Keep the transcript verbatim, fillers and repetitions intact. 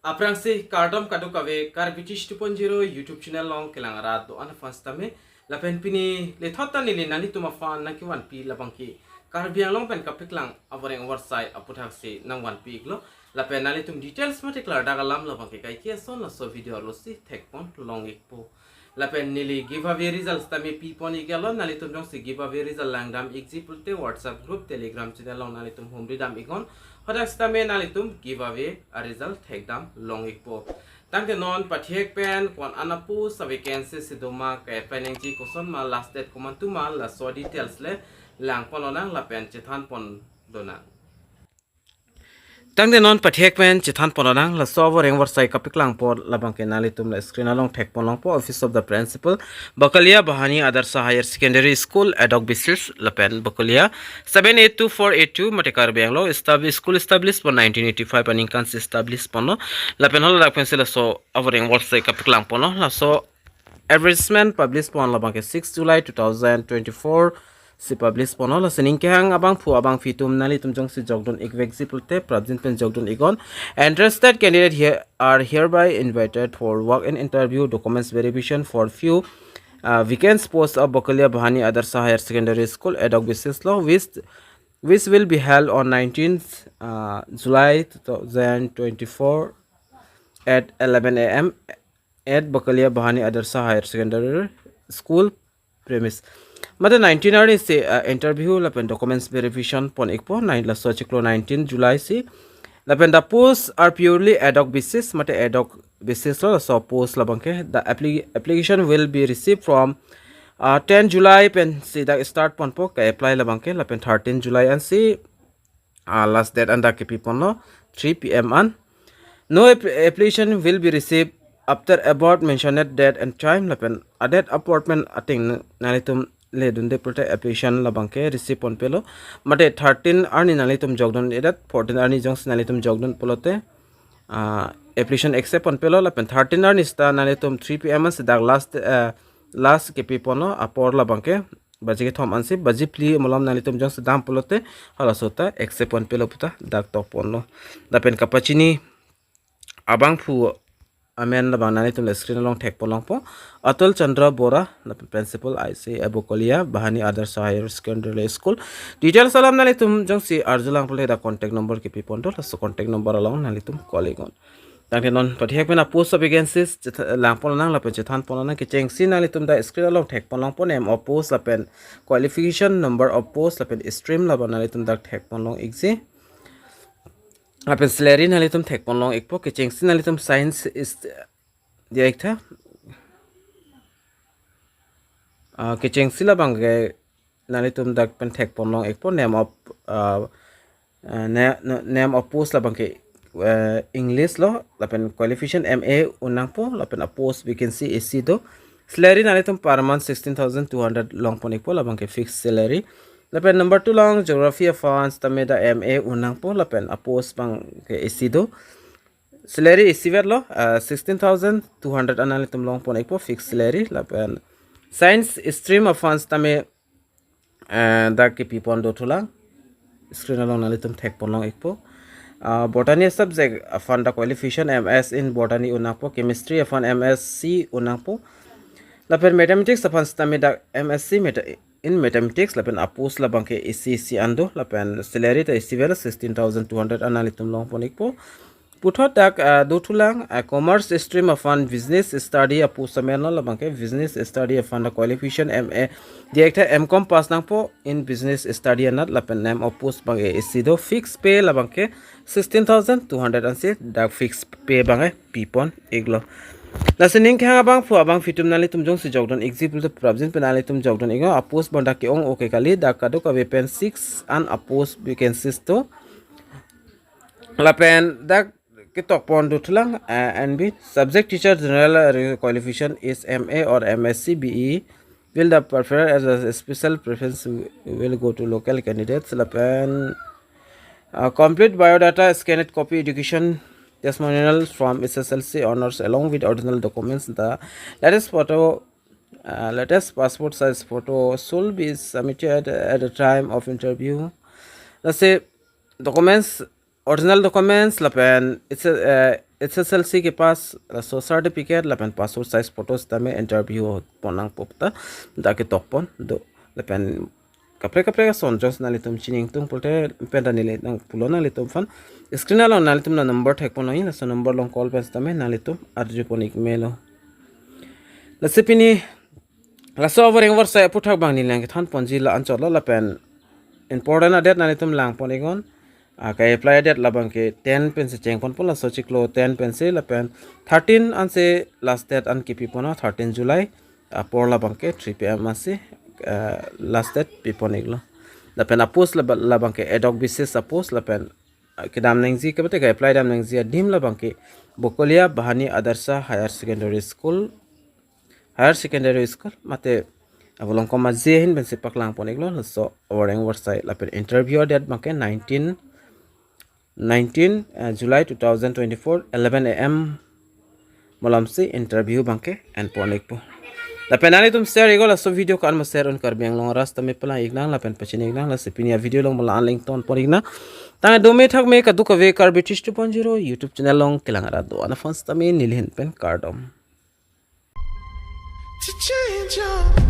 Aphrangsi kardom kadokave Karbi Tish two point zero YouTube channel along kelang arat do-an aphan sitame. Lapen pini lethot ta neli nanglitum aphan nangkevanpi labang ke Karbi Anglong pen kapeklang avoreng avarsai aputhaksi nangvanpi iklo. Lapen nanglitum details mate klardak alam labang ke kaike ason laso video arlosi thekpon long ikpo. Lapen neli giveaway result sitame pipon iklo, nanglitum jongsi giveaway result langdam ikji pulote WhatsApp group, Telegram channel along nanglitum humridam iknon. Hadak sitame nanglitum giveaway a result thekdam long ikpo. Tangte non pathek pen ko-an a post a vacancy si doma, ka-apply nangji koson ma, last date komantu ma, laso details le langpon lonang lapen chethanpon lonang. Tangte non pathek pen chethanpon lonang, laso avoreng avarsai kapeklang apot labang ke nanglitum la screen along thekpon longpo, Office of the Principal, Bakalia Bahani Adarsha Higher Secondary School, ad hoc basis, lapen Bakalia seven eight two four eight two, mate Karbi Anglong established, school established pon nineteen eighty-five aningkan si established ponlo, lapen haladak pensi laso avoreng avarsai kapeklang ponlo, laso advertisement publish pon labang ke six July two thousand twenty-four si publish ponlo. Lasi ning kehang abangphu abangphi atum nanglitum jongsi jokdun ikvekji pulote prapjin pen jokdun iknon. Interested candidate here are hereby invited for walk-in interview, documents verification for few uh, vacant posts of Bakalia Bahani Adarsha Higher Secondary School, ad hoc basis lo, which which will be held on nineteenth uh, July two thousand twenty-four at eleven a m at Bakalia Bahani Adarsha Higher Secondary School premise. Mate nineteen arni si uh, interview lapen documents verification pon ikpo, nine laso chiklo nineteen July si. Lapen the posts are purely ad hoc basis, mate ad hoc basis lo laso post labang ke. The appli- application will be received from uh, ten July pensi dak start ponpo ka-apply labang ke, lapen thirteen July ansi uh, last date an dak kepi ponlo, three p m an. No app- application will be received after above mentioned date and time, lapen a date appointment ateng nanglitum ledunde pulote application labang ke receive ponpelo. Mate thirteen arni nanglitum jokdun idet, fourteen arni jongsi nanglitum jokdun pulote uh, application accept ponpelo, lapen thirteen arni sita nanglitum three p m ansi dak last uh, last kepi ponlo, apor labang ke baji kethom ansi baji phli malom nanglitum jongsi dam pulote halaso ta accept ponpelo puta dak tok ponlo. Lapen kapachini abangphu amen labang nanglitum le screen along thekpon longpo, Atul Chandra Bora, lapen Principal I C A Bakalia Bahani Adarsha Higher Secondary School. Details alam nanglitum jongsi arjulang pulote dak contact number kepi pon do, laso contact number along nanglitum call iknon. Tangte non pathek pen a post of vacancies chetha- langpon lonang lapen chethanpon lonang. Kechengsi nanglitum dak screen along thekpon longpo, name of post lapen qualification, number of post lapen stream labang nanglitum dak thekpon long ikji. Lapen salary nanglitum thekpon long ikpo. Kechengsi nanglitum science is diya iktha. Uh, kechengsi labang ke nanglitum dak pen thekpon long ikpo, name of uh, uh, na- na- name of post labang ke uh, English lo, lapen qualification M A un nangpo, lapen a post vacancy isi do. Salary nanglitum per month sixteen thousand two hundred longpon ikpo, labang ke fixed salary. Lapen number two along geography aphan sitame dak M A un nangpo, lapen a post abang ke isi do. Salary isivet lo, uh, sixteen thousand two hundred an nanglitum longpon ikpo fixed salary, lapen science stream aphan sitame uh, dak kepi pon dothulang. Screen along nanglitum thekpon long ikpo. Uh, botany subject aphan dak qualification M S in botany un nangpo, chemistry aphan M S C un nangpo. Lapen mathematics aphan sitame dak M S C meta- in mathematics, lapen a post labang ke isi isi an do, lapen salary ta isivet lo, sixteen thousand two hundred an nanglitum longpon ikpo. Puthot dak uh, dothulang uh, commerce stream aphan business study a post amen lo, labang ke business study aphan dak qualification M A diya iktha, M Com pass nangpo in business study anat, lapen name of post abang ke isi do. Fixed pay labang ke sixteen thousand two hundred ansi dak fixed pay abang ke pipon iklo. Lasi ning kehang abangphu abangphi atum nanglitum jongsi jokdun ikji pulote prapjin pen nanglitum jokdun iknon. A post abang dak ke-ong okay kali, dak kadokave pen six an a post vacancies do. Lapen dak ketok pon dothulang uh, N B subject teacher general uh, qualification is M A or M S C, B E will the prefer as a special preference will go to local candidates. Lapen uh, complete biodata, scanned copy, education testimonials from S S L C honors along with original documents. The latest photo, uh, latest passport size photo should be submitted at the time of interview. Lasi documents original documents lapen H S, eh, H S L C kepass, laso certificate lapen passport size photos tame interview ponnangpo ta dak ketok pon do. Lapen kaprek kaprek ason jongsi nanglitum chini ingtung pulote pen ta neli nangpulo nanglitum aphan. Screen along nanglitum la number thek pon oi, laso number along call pen sitame nanglitum arju pon ik melo. Lasi pini laso avoreng avarsai aphuthak abang neli nangkethan ponji la anchot lo lapen important a-date nanglitum lang pon iknon. Ah, ke-apply a-date labang ke ten pensi cheng ponpo, laso chiklo ten pensi lapen thirteen ansi last date an kipi pon, thirteen July. Apor labang ke three P M ansi, ah, last date pi pon iklo. Lapen a-post laba-, labang ke ad hoc basis a-post lapen, ah, kedam nangji ke mate ke-apply dam nangji adim labang ke Bokolia Bahani Adarsha Higher Secondary School, Higher Secondary School mate avolong koma je ahin pensi paklang pon iklo. Laso avoreng avarsai lapen interview a-date abang ke nineteen, nineteen, eh, July two thousand twenty-four, eleven A M malomsi interview abang ke en pon ikpo. Lapen nanglitum share iknon laso video ko, anma share un Karbi Anglong arat tame palang iknang lapen pachini iknang. Lasi pini a-video along mo la-an le ington pon iknang. Tangte dome thakme kadokave Karbi Tish two point zero YouTube channel along kelang arat do-an aphan sitame neli ahin pen kardom. To change your